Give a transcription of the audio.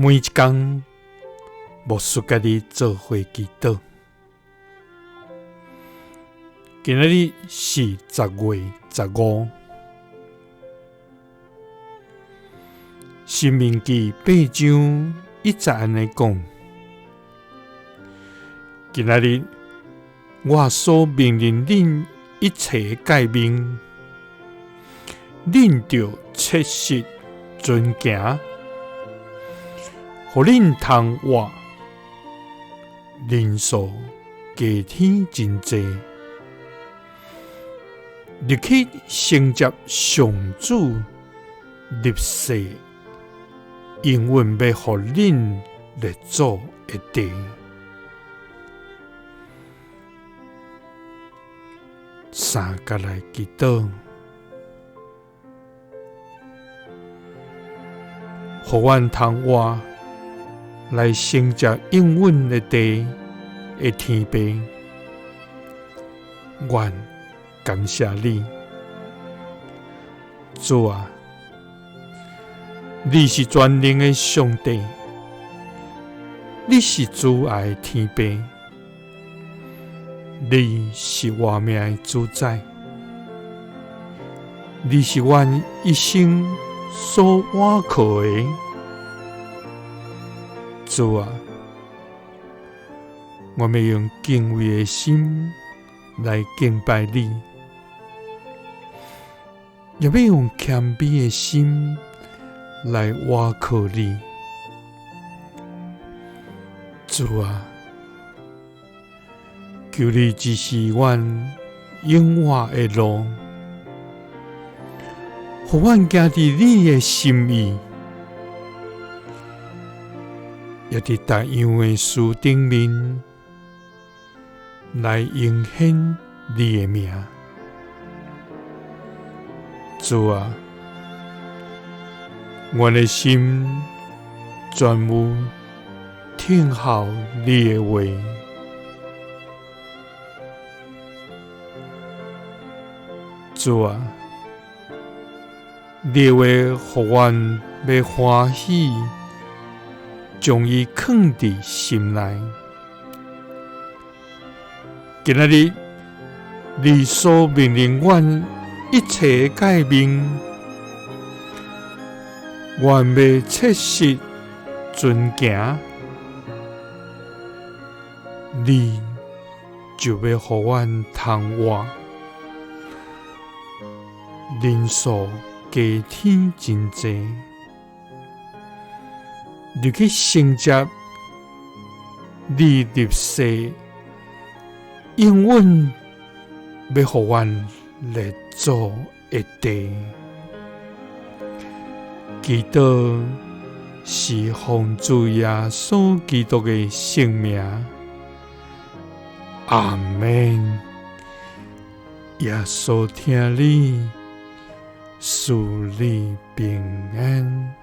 每一工，牧師佮你做伙祈禱。今仔日是10月15，申命記8章1節按呢講：今仔日我所命令恁一切誡命，恁著切實遵行，予恁通活，人數加添真濟，入去承接上主立誓應允欲予恁列祖的地。三佮來祈禱。予阮通活來承接應允的地的天父，阮感謝你，主啊，你是全能的上帝，你是慈愛的天父，你是活命的主宰，你是阮一生所倚靠的。主啊，我欲用敬畏的心來敬拜你，也欲用謙卑的心來倚靠你。主啊，求你指示阮永活的路，予阮行佇你的心意，也佇逐樣的事頂面來榮顯你的名。主啊，阮的心全有聽候你的話。主啊，你的話予阮欲歡喜，將伊囥佇心內。今仔日，你所命令阮一切誡命，阮欲切實遵行，你就欲予阮通活，人數加添真濟，入去承接你立誓應允欲予阮列祖的地。祈禱是奉主耶穌基督的聖名，阿們。耶穌疼你，賜你平安。